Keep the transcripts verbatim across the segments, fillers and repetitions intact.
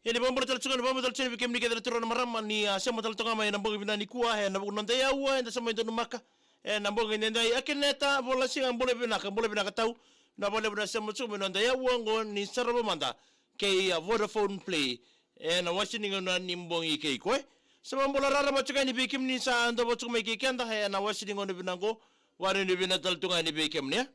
Ia ni vakabula tale tu ga, ni vakabula tale tu ga vei kemuni kece na turaga na marama ni a sema tale tu ga mai ena bogi vinaka nikua ena vuku ni noda yaua eda sa mai donumaka ena bogi edaidai. Akeneta Volasiga, bula vinaka, bula vinaka tau. Vinaka vakalevu na sema tu ga mai ena noda yaua oqo ni Sarava Mada kei a Vodafone Play ena wase ni gauna ni bogi kei koya. Sa vakabula raraba tu ga yani vei kemuni sa dova tu ga mai kei keda ena wase ni gauna vinaka oqo. Vakanuinui vinaka tale tu ga yani vei kemuni, e.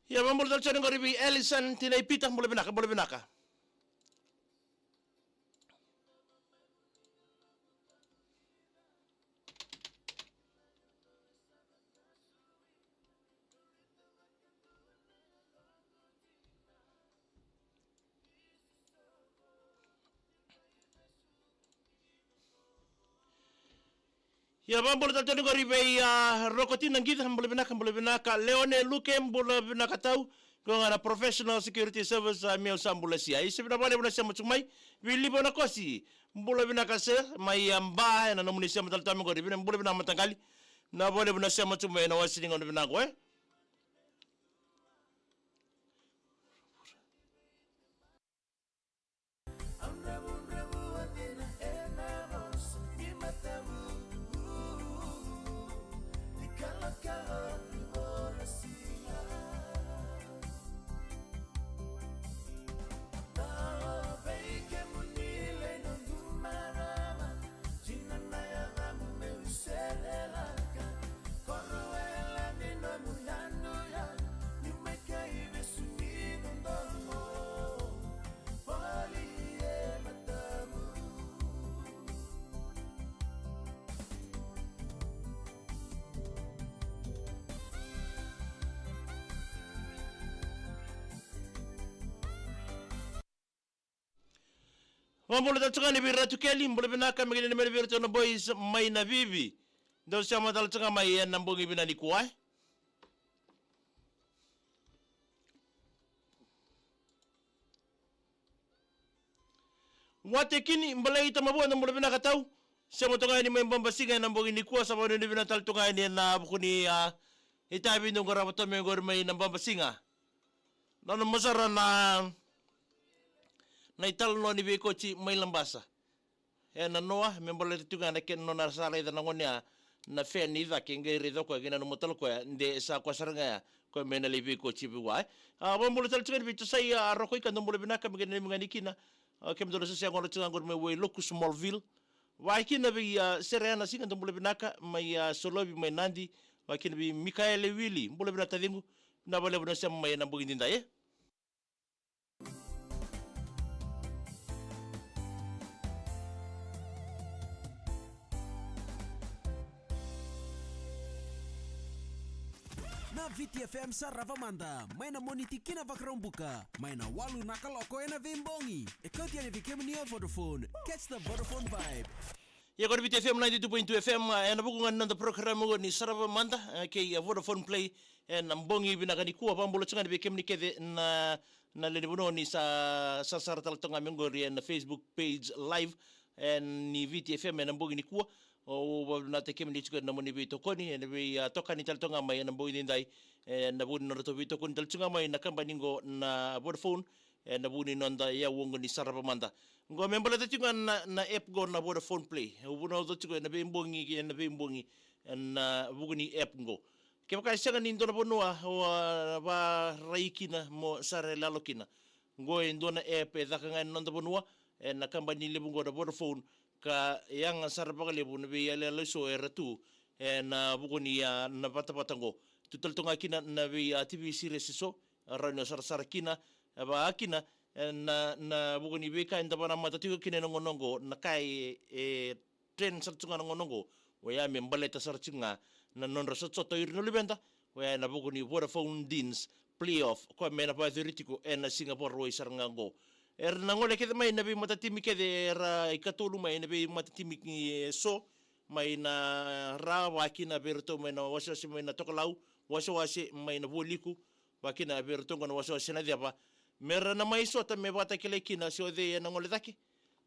Ia, vakabula tale tu ga yani qori vei Alison, tina i Pita, bula vinaka, bula vinaka. Ia, vakabula tale tu ga yani qori vei a Rokotina Qica, bula vinaka, bula vinaka. Leone Luke, bula vinaka tau. Ko ga na Professional Security Service, a, meu sa bula sia. Isa, vinaka vakalevu na sema tu ga mai. Viliva Nakosi, bula vinaka se mai a Ba, ena nomuni sema tale tu ga mai qori. Vinaka, bula vinaka mataqali. Vinaka vakalevu na sema tu ga mai ena wase ni gauna vinaka oqo, e. Vakabula tale tu ga yani vei Ratu Keli, bula vinaka, me kena ni mai vei iratou na boys mai Navivi. Dou sema tale tu ga mai ena bogi vinaka nikua, e. Watekini Balai Tamavua, bula vinaka tau. Sema tu ga yani mai Babasiga ena bogi nikua, sa vakanuinui vinaka tale tu ga yani ena vuku ni, a, itavi dou qarava tu mai qori mai na Babasiga. Nanuma sara na, na italanoa ni veikoti mai Labasa. E nanoa, me baleta tu ga na kena nona sa raica na gone ya na feni i cake, qai raica o koya, qai nanuma tale o koya de sa koya sara ga ya o koya me na lai veikoti vua, e. A, vakabula tale tu ga yani vei Josai, a, Rokoika, dou bula vinaka, me qai nanumi ga yani kina. A, kemudou na sese gona tu ga qori mai Wailuku, Smallville. Vaka kina vei, a, Sereana Siga, dou bula vinaka, mai, a, Solovi, mai Nadi. Vaka kina vei Mikaele Wili, bula vinaka taciqu. Vinaka vakalevu na sema mai ena bogi edaidai, e. Na Viti F M Sarava Mada, mai na Moniti ki na Vakaraubuka, mai na walu na kaloko ena veibogi. E kauti yani vei kemuni o Vodafone. Catch the Vodafone vibe. Ia, qori Viti F M ninety-two point two F M, a, ena vuku ga ni noda program oqo ni Sarava Mada, e, kei, a, Vodafone Play, ena bogi vinaka nikua. Vakabula tu ga yani vei kemuni kece na, na lewe ni vanua ni sa, sa sarasara tale tu ga mai qori ena Facebook page live, e, ni Viti F M ena bogi nikua. Au vakavinavinakataki kemuni tiko ena nomuni veitokoni, ena vei, a, tokani tale tu ga mai ena bogi edaidai, ena vuku ni nodratou veitokoni tale tu ga mai na kabani qo na Vodafone, ena vuku ni noda yau oqo ni Sarava Mada. Qo me baleta tiko ga na, na app qo na Vodafone Play. Au vunauca tiko ena veibogi, ena veibogi, ena vuku ni app qo. Kevaka e sega ni dua na vanua o a vakaraici kina mo sara yaloyalo kina, qo e dua na app e caka ga ena noda vanua, ena kabani levu qo na Vodafone, ka yaga sara vakalevu na veiyaloyalo eso era tu ena vuku ni, a, na vatavata qo. Tu tale tu ga kina na vei, a, T V series eso, rawa ni o sarasara kina, e vaka kina E, na, na vuku ni veika eda vakanamata tiko kina ena gauna oqo, na ka e, e trend sara tu ga na gauna oqo, oya me baleta sara tu ga na nodra sotasota o ira na luveda, oya ena vuku ni Vodafone Deans playoff, koya me na vakayacori tiko ena Siga Vakarauwai sara ga oqo. Era na gole kece mai na veimatatimi kece era ikatolu mai na veimatatimi eso, mai na ra, vakakina vei iratou mai na wasewase mai na Tokalau, wasewase mai na Vualiku, vakakina vei iratou oqo na wasewase na Ceva. Mera na mai sota me vakatakilai kina se o cei ena gole cake,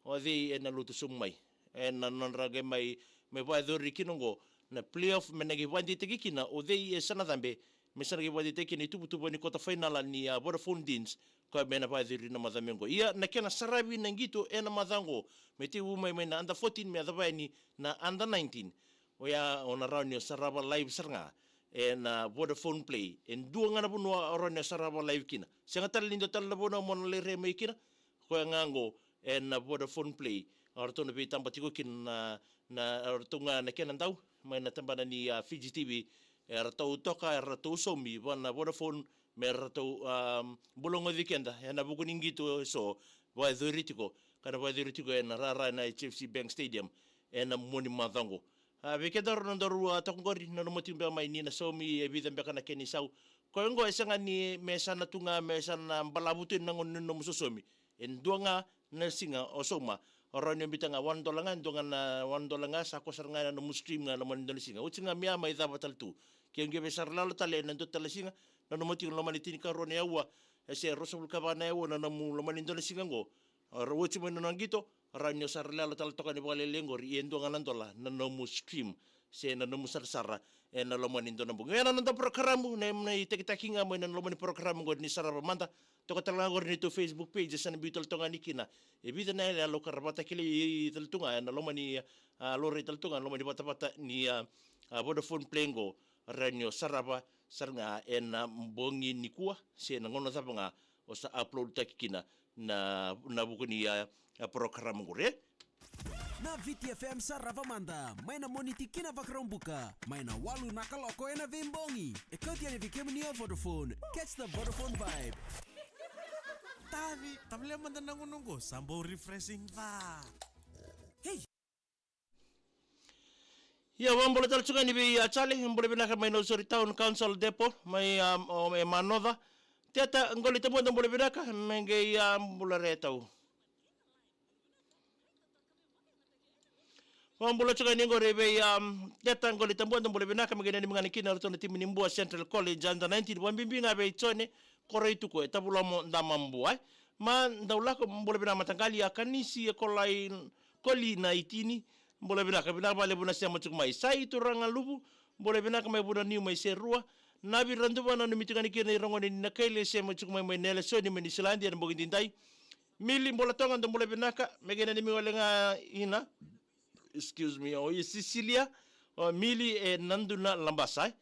o cei ena lutu sobu mai. Ena nodra qai mai, mai vakayacori kina oqo na playoff, me na qai vakadeitaki kina o cei e sa na cabe, me sa na qai vakadeitaki kina ituvatuva ni quarter final ni a Vodafone Deans, koya me na vakayacori na macawa mai oqo. Ia, na kena saravi na qito ena macawa oqo, me tekivu mai, mai na under fourteen me yacova yani na under nineteen. Oya o na rawa ni o sarava live sara ga ena Vodafone Play. E dua ga na vanua o rawa ni o sarava live kina. Sega tale ni dua tale na vanua mo na lai rai mai kina. Koya ga oqo ena Vodafone Play. O ratou na veitaba tiko kina na, na, o ratou ga na kena dau mai na tabana ni a Fiji T V. E ratou toka, e ratou saumi vua na Vodafone, me ratou, um, bula goci keda ena vuku ni qito eso vakayacori tiko, ka na vakayacori tiko ena rara ena H F C Bank Stadium ena mua ni macawa oqo. A, vei kedaru na daru a toka oqori, nanuma tiko beka mai ni na saumi e vica beka na kena isau. Koya oqo e sega ni me sa na tu ga, me sa na balavu tu ena gauna ni nomu sosomi. E dua ga na siga o sauma, o rawa ni o biuta ga one dollar ga, e dua ga na one dollar ga, sa koya sara ga ena nomu stream ga ena loma ni dua na siga. Oti ga me a mai cava tale tu. Ke o qai vei sara lalo tale ena dua tale na siga, nanuma tiko na loma ni tinikarua na aua, e se ruasagavulu ka va na aua na nomu loma ni dua na siga oqo. O rawa oti mai na nona qito, o rawa ni o sara lalo tale toka ni vakalailai oqori, e dua ga na dola na nomu stream se na nomu sarasara ena loma ni dua na bogi. Ena noda porokaramu, na, na itakitaki ga mai na loma ni porokaramu oqori ni Sarava Mada. Toka tale ga oqori na neitou Facebook page, e sa na biu tale toka ga ni kina e vica na iyaloyalo ka ra vakatakilai tale tu ga ena loma ni, a, laurai tale tu ga ena loma ni vatavata ni, a, a, Vodafone Play oqo. Rawa ni o sarava sara ga ena bogi nikua se na gauna cava ga o sa upload taki kina na, na vuku ni, a, a, porokaramu oqori, e? Na Viti F M Sarava Mada, mai na Moniti ki na Vakaraubuka, mai na walu na kaloko ena veibogi. E kauti yani vei kemuni o Vodafone. Catch the Vodafone vibe. Tavi, tavale mada na gauna oqo, sa bau refreshing va. Hey. Ia, vakabula tale tu ga yani vei, a, Charlie, bula vinaka mai Nausori Town Council Depot, mai, a, o, e Manoca. Teta Qoli Tabuada, bula vinaka, me qai, a, bula re tau. Vakabula tu ga yani oqori vei, a, Teta Qoli Tabuada, bula vinaka, me qai nanumi ga yani kina ratou na timi ni Bua Central College Under nineteen, vakabibi ga vei Jone Koroituku e Tavulomo Damabua, e. Ma Daulako, bula vinaka mataqali, a Kanisi e Kolai, Koli na Itini, bula vinaka, vinaka vakalevu na sema tiko mai. Sai Turaga Luvu, bula vinaka mai Vunaniu mai Serua. Navi Raduva, nanumi tiko ga yani kina na irogoni ni Nakaile, sema tiko mai, mai Nelesoni mai Niusiladi ena bogi nidai. Mili Bolatoga, dou bula vinaka, me qai nanumi wale ga ina, excuse me, o Sisilia, o Mili e Naduna Labasa, e.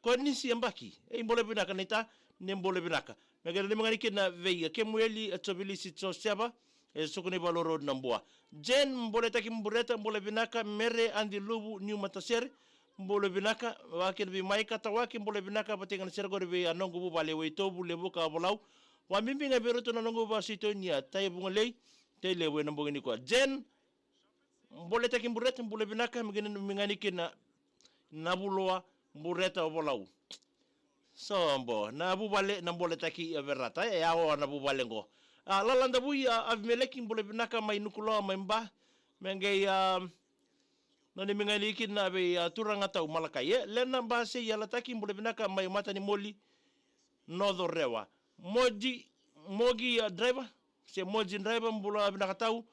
Konisi Abaki, e, bula vinaka naita, ni bula vinaka. Me qai nanumi ga yani kina vei, a, Kemueli, a, Jovilisi Joseva, e Sukunivalu Road Nabua. Jane, bula taki bureta, bula vinaka, Mere Adi Luvu, Niu Matasere, bula vinaka, vakakina vei Maika Tawake, bula vinaka, vata ga na sere oqori vei a noqu vuvale Waitovu, Levuka, Volau. Vakabibi ga vei iratou na noqu vasuitonia, Tai Vugalei, Tai Levu ena bogi nikua. Jane, bula taki bureta, bula vinaka, me qai nanumi ga yani kina Navuloa, bureta o Volau. Sobo, na vuvale, na bula taki, e, Verata, e, yawa na vuvale oqo. A, Lala Davui, a, Avimeleki, bula vinaka mai Nukuloa, mai Ba, me qai, a, nanumi ga yani kina vei, a, Turaga Tau Malakai, e. Lena Basei Yalataki, bula vinaka mai Matanimoli, North Rewa. Moji, Mogi, a, Driver, se Moji Driver, bula vinaka tau.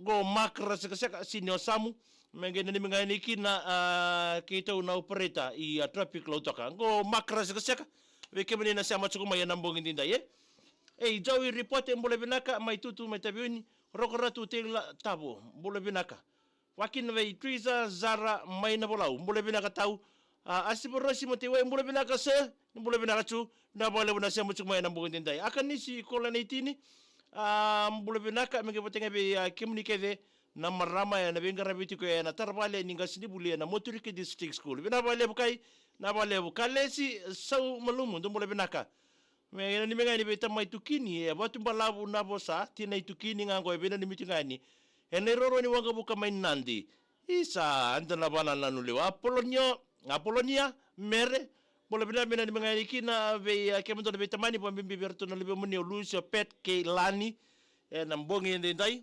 Qo Makra Sekaseka, Sini o Samu, me qai nanumi ga yani kina, a, keitou na operator i, a, Tropic Lautoka. Qo Makra Sekaseka, vei kemuni na sema tiko mai ena bogi nidai, e. Ei, Joey Ripote, bula vinaka, mai Tutu, mai Taveuni, Rokoratu Teila Tavo, bula vinaka. Vakina vei Trisa Zara mai Navolau, bula vinaka tau. A, Asivarosi Mateiwai, bula vinaka sir, ni bula vinaka tu, vinaka vakalevu na sema tiko mai ena bogi nidai. Akanisi Kola na Itini, a, bula vinaka, me qai vata ga vei, a, kemuni kece na marama ena veiqaravi tiko ena taravale ni qasenivuli ena Moturiki District School. Vinaka vakalevu kai, vinaka vakalevu. Kalesi Saumalumu, dou bula vinaka. Me nanumi ga yani vei tamai Tukini, e Vatubalavu Navosa, tinai Tukini ga qo e veinanumi tu ga yani. E na iroro ni waqavuka mai Nadi. Isa, eda na vanananu levu. Apolonia, Apolonia, Mere, bula vinaka, me nanumi ga yani kina vei, a, kemudou na veitamani, vakabibi vei iratou na luvemuni o Lucy, o Pet, kei Lani. E na bogi edaidai.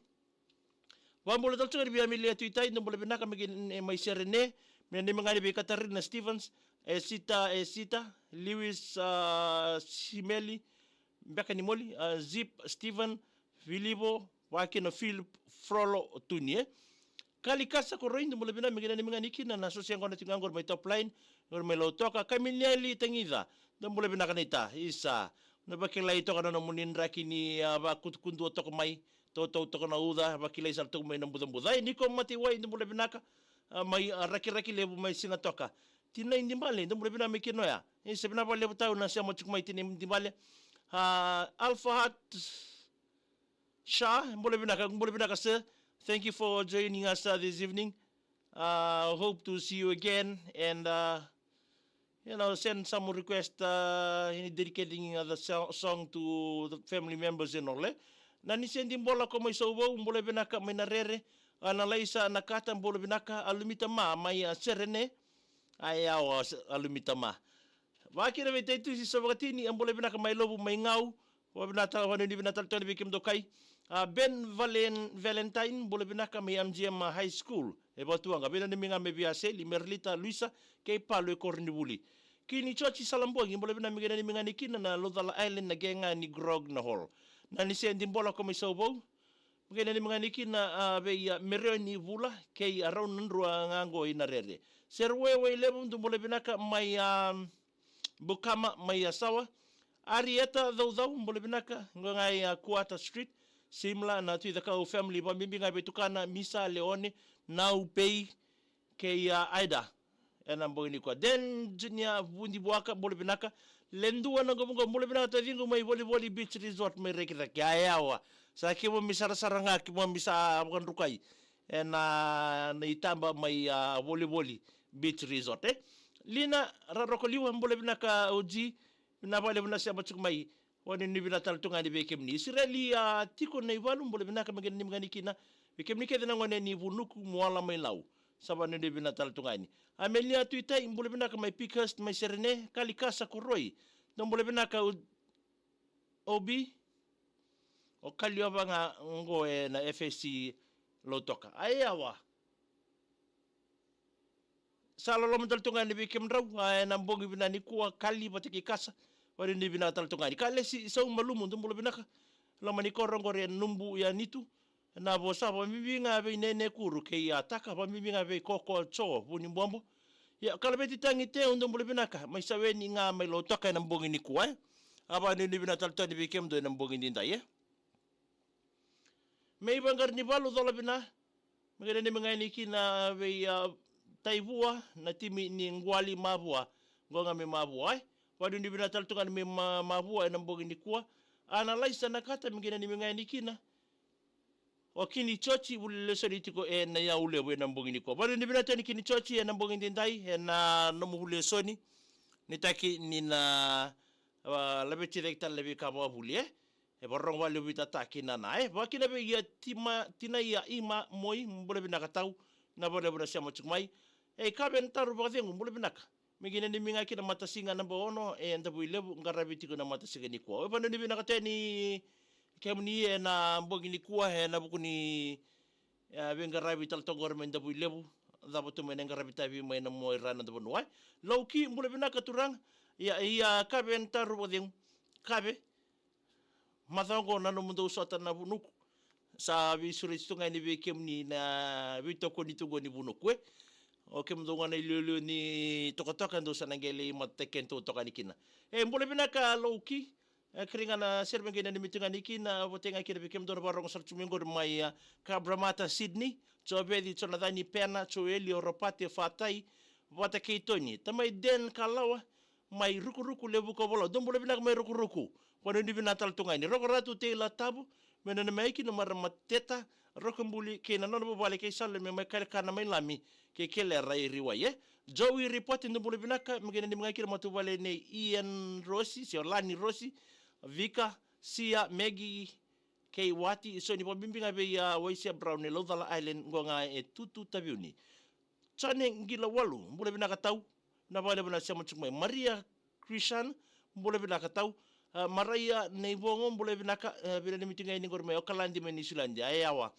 Vakabula tale tu ga yani vei Amelia Tuitai, dou bula vinaka, me kei, e, mai Serene, me nanumi ga yani vei Katarina Stevens, Esita, Esita, Lewis, a, Simeli, Beka ni Moli, a, Zip, Steven, Vilivo, vakakina Philip, Frolo, Tuni, e. Kali Kasa Koroi, dou bula vinaka, me kei nanumi ga yani kina na so se qo na tiko ga qori mai top line, qori mai Lautoka, Kaminieli Tagica, dou bula vinaka naita, isa, na vakilai toka na nomuni draki ni, a, vakudukudua toka mai, tautau toka na uca, vakilai sara toka mai na bucabuca. Ai, Niko Mateiwai, dou bula vinaka, a, mai, a, Rakiraki Levu mai Sigatoka. Tinai Dibale, dou bula vinaka mai kina oya. Isa, vinaka vakalevu tau na sema tiko mai Tinai Dibale. A, Alpha Heart Sha, bula vinaka, bula vinaka, sir. Thank you for joining us, uh, this evening. Uh, hope to see you again and, uh, you know, send some request, uh, in dedicating, uh, the so-, song to the family members and all, eh? Nanise Dibola ko mai Sauvou, bula vinaka mai Narere. Analaisa Nakata, bula vinaka, Alumita Ma mai, uh, Serene. Ai, awa, s-, Alumita Ma. Vakina vei Taitusi Savakatini, a, bula vinaka mai Lovu mai Gau. Vakavinaka, vakanuinui vinaka tale tu yani vei kemudou kai. A, Ben Valen-, Valentine, bula vinaka mai M G M High School. E Vatuwaqa, veinanumi ga mai vei Aseli, Merlita, Luisa, kei Palu e Koronivuli. Kini Joji Salabogi, bula vinaka, me kei nanumi ga yani kina na Laucala Island, na qe ga ni Grog na Hall. Nanise Dibola ko mai Sauvou. Me kei nanumi ga yani kina, a, vei, a, Mereoni Vula, kei, a, Rau na Drua ga qo i Narere. Seruwewei Levu, dou bula vinaka mai, a, Bukama mai Yasawa. Arieta Caucau, bula vinaka, qo ga i, a, Kuata Street. Simla, na Tui Cakau family, vakabibi ga vei tukana, Misa, Leone, Naupei, kei, a, Aida. E na bogi nikua. Den Junior Vudivuaka, bula vinaka. Ledua na Qovuqovu, bula vinaka taciqu mai Volivoli Beach Resort mai Rekicaki. A, yawa. Sa keimami sarasara ga, keimami sa vakadrukai. E na, na itaba mai, a, Volivoli Beach Resort, e. Lina Rarokoliwa, bula vinaka O G. Vinaka vakalevu na sema tiko mai. Vakanuinui vinaka tale tu ga yani vei kemuni. Isireli, a, Tiko Naivalu, bula vinaka, me kei nanumi ga yani kina. Vei kemuni kece na gone ni Vunuku, Moala mai Lau. Sa vakanuinui vinaka tale tu ga yani. Amelia Tuitai, bula vinaka mai Peakhurst mai Serene, Kali Kasa Koroi. Dou bula vinaka O-, O B. O Kaliova ga qo e na F S C Lautoka. Ai, awa. Sa loloma tale tu ga yani vei kemudrau, a, e na bogi vinaka nikua, Kali vata kei Kasa. Vakanuinui vinaka tale tu ga yani. Kalesi Saumalumu, dou bula vinaka. Loma ni koro qori e Nubu, i Nitu. Na vosa, vakabibi ga vei Nene Kuru kei Ataka, vakabibi ga vei Koko Jo Vunibobo. Ia, Kalaveti Tagi Teu, dou bula vinaka. Mai Saweni ga mai Lautoka e na bogi nikua, e. A, vakanuinui vinaka tale tu yani vei kemudou e na bogi nidai, e. Me i Vaqaranivalu, cola vina. Me kei nanumi ga yani kina vei, a, Taivua, na timi ni Quali Mavua. Qo ga mai Mavua, e. Vakanuinui vinaka tale tu ga yani mai Ma-, Mavua e na bogi nikua. Analaisa Nakata, me kei nanumi ga yani kina. O Kini Joji, vuli lesoni tiko e Nayau Levu e na bogi nikua. Vakanuinui vinaka tu yani Kini Joji e na bogi nidai, e na nomu vuli lesoni. Nuitaki ni na, a, laveti cake tale na veika vakavuli, e. E vakarorogo vakalevu vei tata kei nana, e. Vakakina vei, a, Tima, Tina, ia Ima Moi, bula vinaka tau, na vakalevu na sema tiko mai. E, Kave Taru Vakacegu, bula vinaka. Me kei nanumi ga kina matasiga naba ono e Davuilevu, qaravi tiko na matasiga nikua. E vakanuinui vinaka tu yani kemuni e na bogi nikua e na vuku ni, e, veiqaravi tale tu qori mai Davuilevu. Cava tu mai na qaravi tavi mai na mua i ra na Davuilevu, e. Lauki, bula vinaka turaga. Ia, ia, Kave Taru Vakacegu. Kave. Macawa qo na nomudou sota na vunuku. Sa veisureti tu ga yani vei kemuni na veitokoni tu qo ni vunuku, e. O kemudou ga na iliuliu ni tokatoka dou sa na qai lai matataki kedatou toka yani kina. E, bula vinaka Lauki. E, kerei ga na sere me kei nanumi tu ga yani kina, vata ga kina vei kemudou na vakarogo sara tu mai qori mai, a, Cabramatta, Sydney. Joveci, Jonacani, Pena, Joeli, o Ropate, Fatai, vata kei Toni. Tamai Den Kalawa, mai Rukuruku, Levuka, Volau. Dou bula vinaka mai Rukuruku. Vakanuinui vinaka tale tu ga yani. Roko Ratu Teila Tavu, me nanumi kina marama Teta, Roko Buli, kei na nona vuvale kei Salome mai Kalekana mai Lami, kei Kelera i Riwai, e. Joey Ripote, dou bula vinaka, me kei nanumi ga kina matavuvale nei Ian Rosi, se o Lani Rosi, Vika, Sia, Megi, kei Wati, e so ni vakabibi ga vei a Waisia Brown e Laucala Island, qo ga e Tutu Taveuni. Jone Qilawalu, bula vinaka tau, na vakalevu na sema tiko mai. Maria Krishan, bula vinaka tau. A, Maraia Neivogo, bula vinaka, a, vei na limiti ga ni qori mai Okaladi mai Niusiladi, a yawa.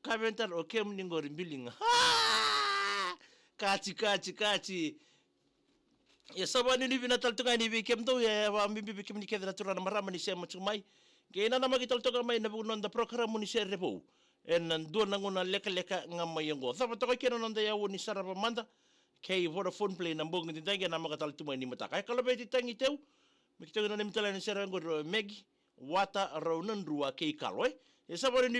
Ka ventara o kemu ni qori biliga. Ha! Kati, kati, kati. Ia sa vakanuinui vinaka tale tu ga yani vei kemudou, ia e vakabibi vei kemuni kece na turaga na marama ni sema tiko mai. Qai nanamaki tale toka mai na vuku ni noda program ni sere vou. Ena dua na gauna lekaleka ga mai oqo. Cava toka kina na noda yavu ni sarava mada kei Vodafone Play na bogi ni dai, qai namaka tale tu mai ni mataka. E kalougata tagi teu, me keitou nanumi tale ni sere oqo, Megi, Wata, rau na drua kei Kalo, e. E sa vakanuinui